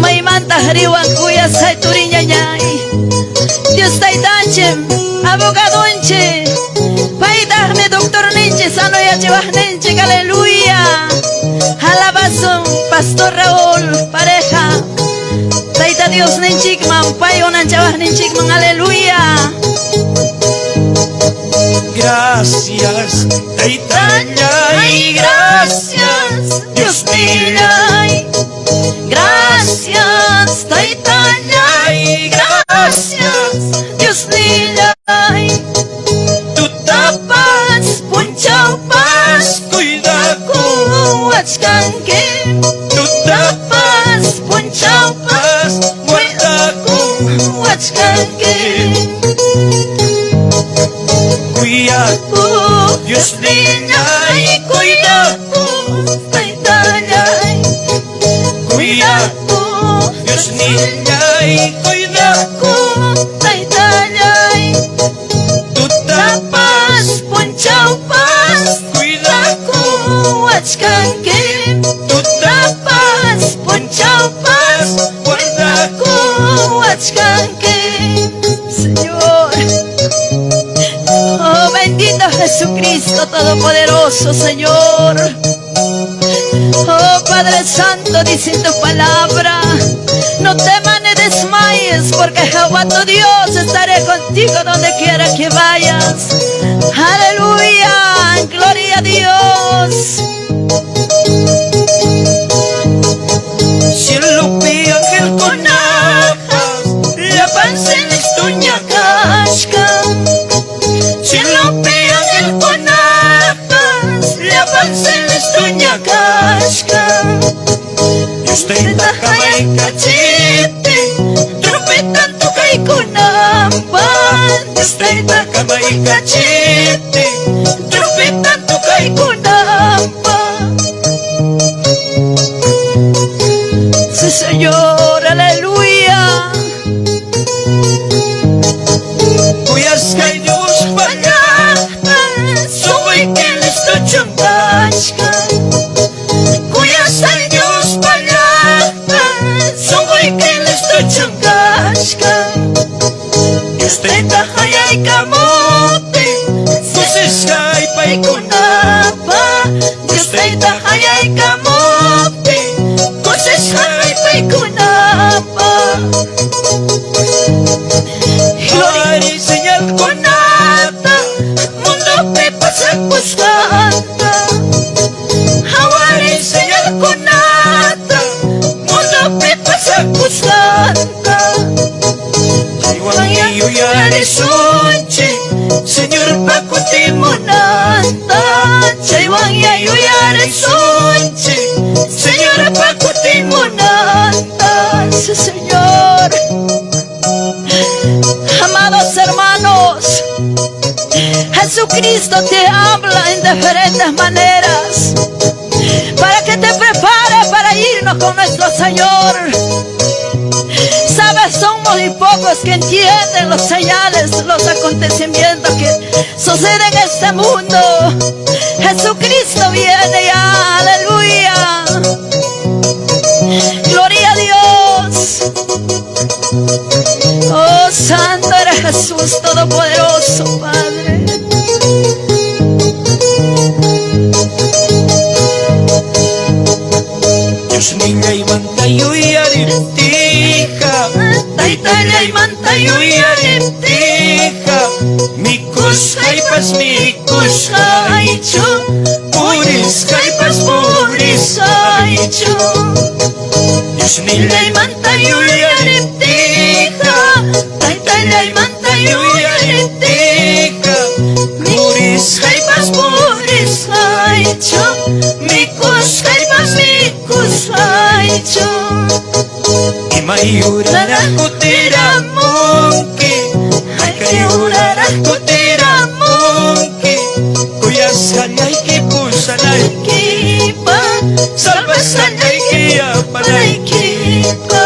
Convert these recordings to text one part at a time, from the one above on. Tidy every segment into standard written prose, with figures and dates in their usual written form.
Maymantaq riwan kuyasqay turiñañay. Dios taytanchik, abogadonchik, paytaqmi doctorninchik, sanoyachiwaqninchik, aleluya. Alabasun, Pastor Raúl, pareja. Tayta Diosninchikman, pay unanchawaqninchikman, aleluya. Gracias, Taytallay, gracias, Diosnillay. Gracias, Taytallay, gracias, Diosnillay. Tutapas, Tutapas, punchawpas, cuidakuwachkanki. Kuwachkanki. Tutapas, Tutapas, punchawpas, guardakuwachkanki. kuwachkanki. Kuyaku, Diosnillay, Kuyaku, Taytallay, kuyaku, kuyaku, Diosnillay, kuyaku, kuyaku. Taytallay. Tutapas, Tapas, punchawpas, cuidaku, kuwachkanki. Tutapas, Tapas, punchawpas, guardaku. kuwachkanki. Señor. Oh, bendito Jesucristo Todopoderoso, Señor. Oh, Padre Santo, dice en tu palabra, no temas ni desmayes, porque Jehová tu Dios estaré contigo donde quiera que vayas. Aleluya, gloria a Dios. Cielopi angelkunapas, llapan listoña Kashka, Cielopi angelkunapas, llapan listoña kashka, Dios tayta kamaykachiptin, trompetan tukaykunampan, Dios tayta kamaykachiptin, trompetan tukaykunampan. Sí, Señor, aleluya. Kuyasqay Diospa Llaqtan, sunquyki listochun kashka, Kuyasqay Diospa llaqtan, sunquyki listochun kashka. Dios tayta qayaykamuptin, kusisqay Paykunapa, Dios Dios tayta qayaykamuptin, kusisqay paykunapa. Gloria Qhawariy señalkunata, mundopi pasakusqanta, Qhawariy señalkunata, mundopi pasakusqanta. Chaywanmi yuyarisunchik, Señorpa Kutimunanta, chaywan yuyarisunchik, Señorpa kutimunanta. Sí, Señor. Amados hermanos, Jesucristo te habla en diferentes maneras para que te prepares para irnos con nuestro Señor. Sabes, son muy pocos que entienden los señales, los acontecimientos que suceden en este mundo. Jesucristo viene ya, aleluya. Gloria a Dios. Oh, Santo eres Jesús Todopoderoso, Padre. Diosnillaymanta yuyariptiyqa, Taytallaymanta yuyariptiyqa, mikusqaypas mikusqaychu, purisqaypas purisqaychu. Diosnillaymanta Diosnillaymanta yuyariptiyqa, yuyariptiyqa, Taytallaymanta yuyariptiyqa, yuyariptiyqa, purisqaypas purisqaychu, mikusqaypas mikusqaychu. Imay uraraq kutiramunki, haykay uraraq kutiramunki, kuyasqallayki pusanayki, Kipa, salvasqallayki apanayki. panaykipa.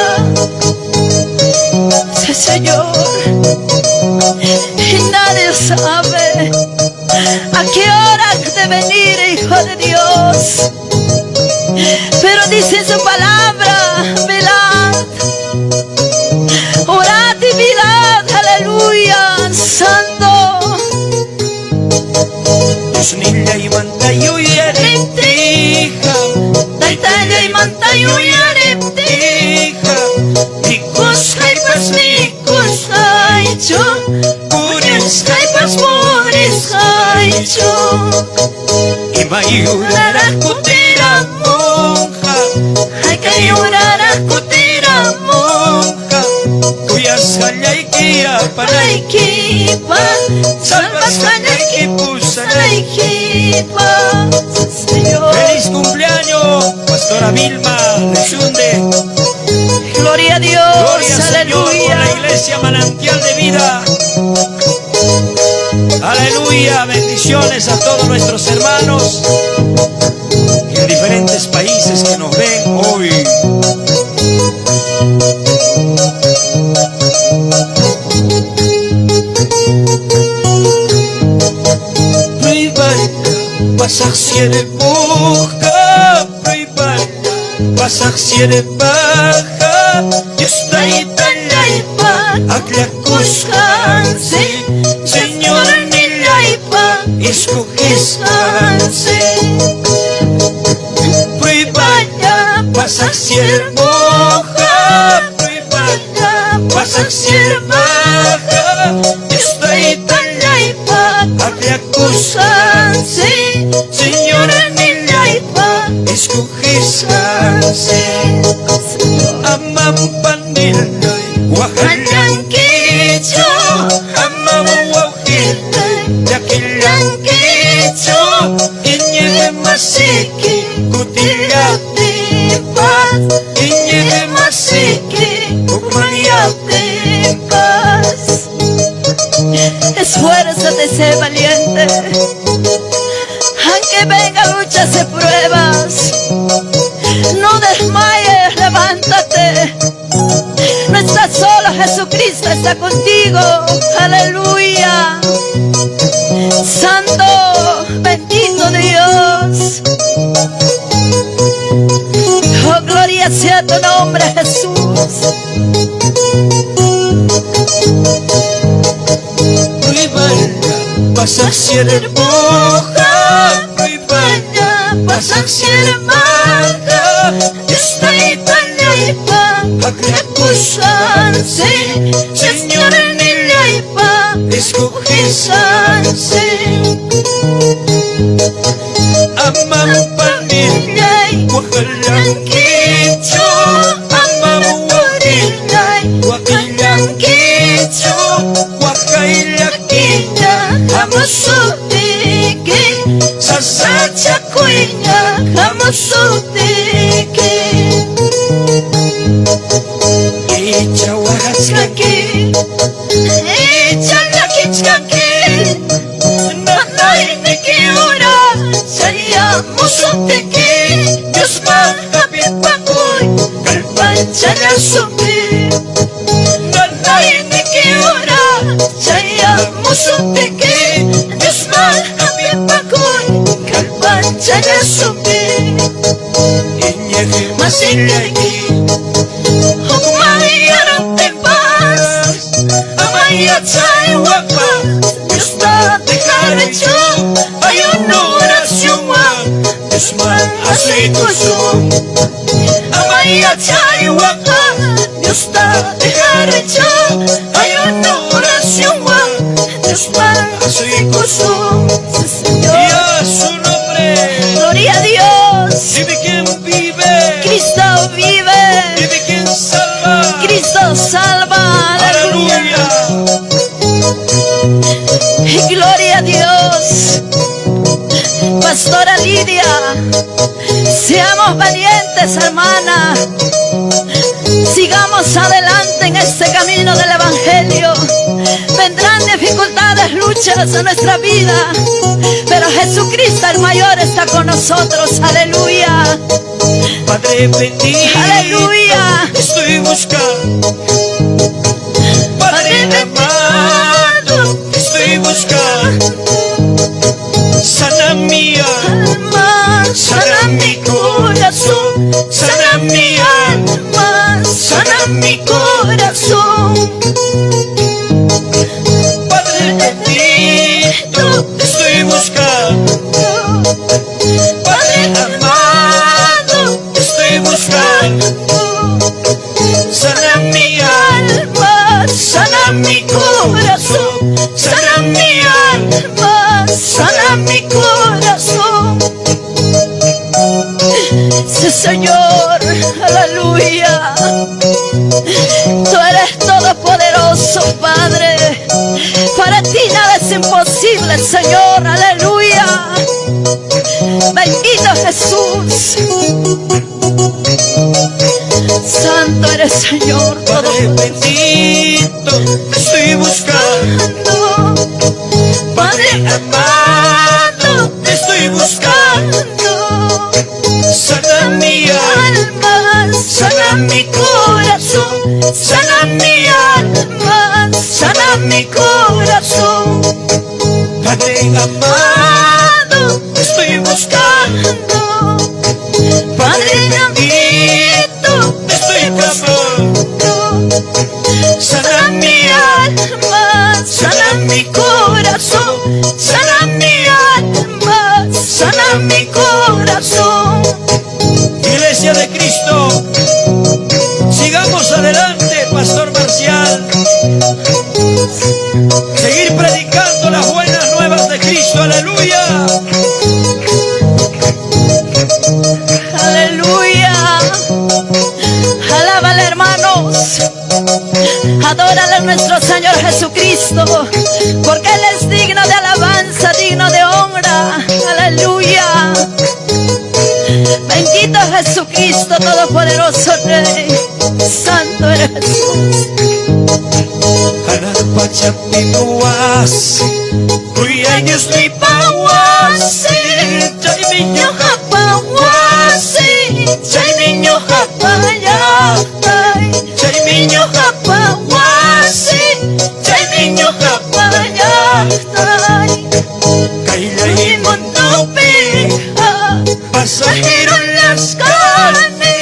Sí, Señor. Y nadie sabe a qué hora de venir, Hijo de Dios. Pero dice en su palabra, Chay uyariptiyqa Mikusqaypas mikusqaychu, purisqaypas purisqaypas purisqaychu. Imay uraraq kutiramunqa, Haykay uraraq kutiramunqa, kuyasqallayki apanaykipaq, salvasqallayki salvasqallayki pusanaykipaq. pusanaykipa, Señor. ¡Feliz cumpleaños, Pastora Vilma Lechunde! Gloria a Dios, Gloria al Señor por aleluya. la iglesia Manantial de Vida. Aleluya, bendiciones a todos nuestros hermanos en diferentes países que nos ven hoy. Pasaq sierpuqa, pasaq sierpaqa, Dios Taytallaypa aklakusqansi, Señor Señor nillaypa escogesqansi. Vaya Pasaq sierpuqa, pasaq sierpaqa, Dios Taytallaypa aklakusqansi, Señor Señor nillaypa escogesqansi. Amam panilay, Allankichu, amam wawqillay, llakillankichu, iñiq masiki, kutillaptinpas, iñiq masiki, hukmanyaptinpas. Esfuérzate, sé valiente, aunque vengan luchas y pruebas, no desmayes, levántate. No estás solo, Jesucristo está contigo. Aleluya. Santo, bendito Dios. Oh, gloria sea tu nombre, Jesús. Pasaq sierpuqa, Pasaq sierpaqa, Dios Taytallaypa aklakusqansi, Señor nillaypa escogesqansi. Amam panillay, waqallankichu, amam wawqillay, waqillankichu, waqayllakiña, Hamusuptiki, sasachakuyña, hamusuptiki. Icha waqachkanki, Icha llakichkanki, nanayniki ura chayamusuptiki, Diosman hapipakuy, kallpanchallasunki. Nanayniki ura chayamusuptiki, Diosman hapipakuy, kallpanchallasunki. Iñiq masillayki, Hukmanyarantinpas, amaya chay waqay, Diosta dejarechu, ayuno oracionwan, Diosman asuykusun. Amaya chay waqay, Diosta dejarechu, ayuno oracionwan, Diosman asuykusun. Señor. Y a su nombre. Gloria a Dios. Vive quien vive. Cristo vive. Vive quien salva. Cristo salva. Aleluya. Y gloria a Dios. Pastora Lidia, seamos valientes, hermana. Sigamos adelante en este camino del Evangelio. Vendrán dificultades, luchas a nuestra vida, pero Jesucristo el mayor está con nosotros. Aleluya. Padre bendito, Aleluya. Estoy buscando. Padre amado, estoy buscando. Sana mi alma, sana mi corazón, sana mi alma, sana mi corazón. Padre bendito, te estoy buscando. Padre amado, te estoy buscando. buscando. Sana mi Alma, sana mi corazón, sana mi alma, sana mi corazón. Sí, Señor, aleluya. Tú eres todopoderoso, Padre. Para ti nada es imposible, Señor, aleluya. Bendito Jesús. Santo eres, Señor, Padre bendito, te estoy buscando. Padre amado, te estoy buscando. Sana mi alma, sana mi corazón, sana mi alma, sana mi corazón. Padre amado, te estoy buscando. Padre bendito, te estoy clamando. Sana mi alma, sana mi corazón, sana mi alma, sana mi corazón. Iglesia de Cristo, sigamos adelante, Pastor Marcial. Seguir predicando las buenas nuevas de Cristo, aleluya. Aleluya. Alábale, hermanos. Adórale a nuestro Señor Jesucristo, porque Él es digno de alabanza, digno de honra. Aleluya. Bendito Jesucristo, todopoderoso Rey. Santo eres Jesús. Hanaq pachapi wasi, Kuyay Diosnipa wasi, chaymi Ñuqapa wasi, chaymi ñuqapa llaqtay, chaymi ñuqapa wasi, chaymi ñuqapa llaqtay. Kayllay Mundopi, pasajero llasqani,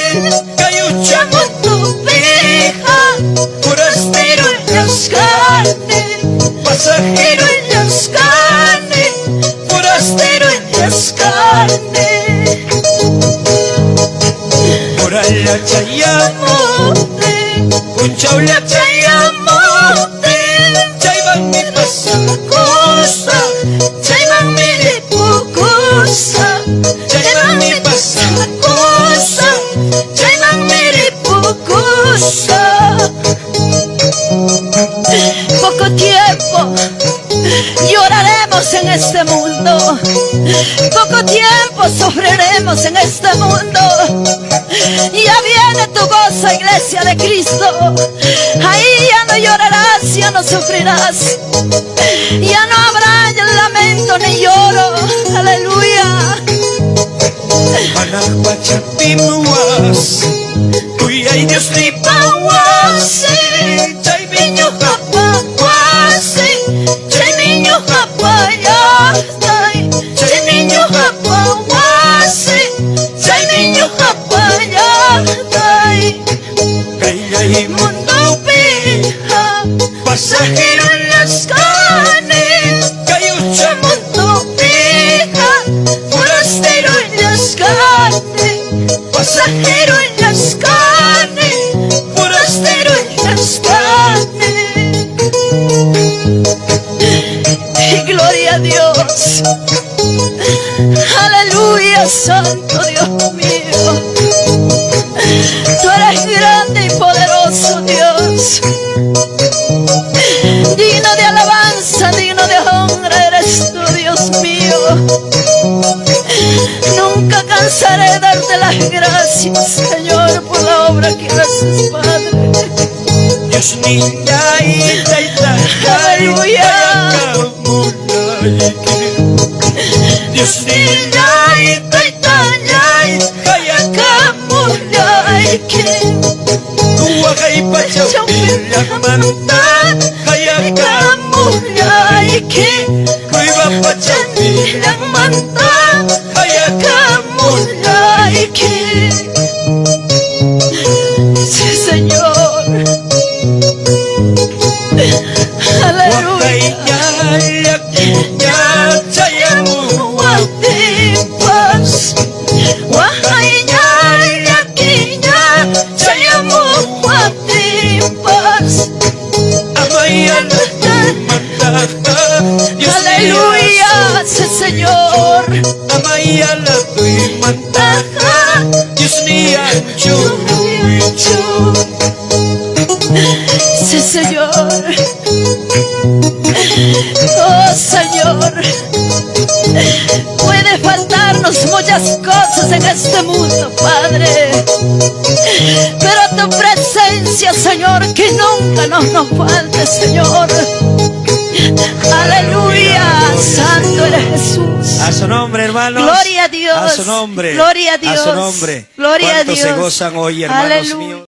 kay ucha mundupija, forastero llasqani, pasajero llasqani, forastero llasqani. Horalla chayamu, punchawlla Chayamutin, chaymanmi cosa, chaymanmi ripukusaq, chaymanmi cosa, chaymanmi ripukusaq. Poco tiempo lloraremos en este mundo, poco tiempo sufriremos en este mundo. Ya viene tu gozo, iglesia de Cristo. Ahí ya no llorarás, ya no sufrirás, ya no habrá lamento ni lloro. Aleluya. Hanaq pachapim wasi, Kuyay Diosnipa wasi, chaymi Ñuqapa wasi, chaymi ñuqapa llaqtay, chaymi ñuqapa wasi, chaymi ñuqapa llaqtay. Kayllay Mundopi, pasajero llasqani, kay ucha mundupija, forastero llasqani, pasajero llasqani, forastero llasqani. Y gloria a Dios. Aleluya, Santo Dios mío. Tú eres grande y poderoso, Dios. Digno de alabanza, digno de honra eres tú, Dios mío. Nunca cansaré de darte las gracias, Señor, por la obra que haces, Padre. Diosnillay taytallay Aleluya. Qayakamulayki Diosnillay taytallay Kamulayki. Waqay pachapi llaqmanta Kamulayki. Kuyba pachapi Llaqmanta Kamulayki. Kamulayki. Sí, Señor. Aleluya. Waqay ña chayamuwaptin Yalatuimantaqa Diosniyan churuwichu. Sí, Señor. Oh, Señor. Puede faltarnos muchas cosas en este mundo, Padre. Pero tu presencia, Señor, que nunca nos falte, Señor. Aleluya. Santo eres Jesús. A su nombre, hermanos. Gloria a Dios. A su nombre. Gloria a Dios. A su nombre. Gloria a ¿Cuántos se Dios. gozan hoy, hermanos Aleluya. míos?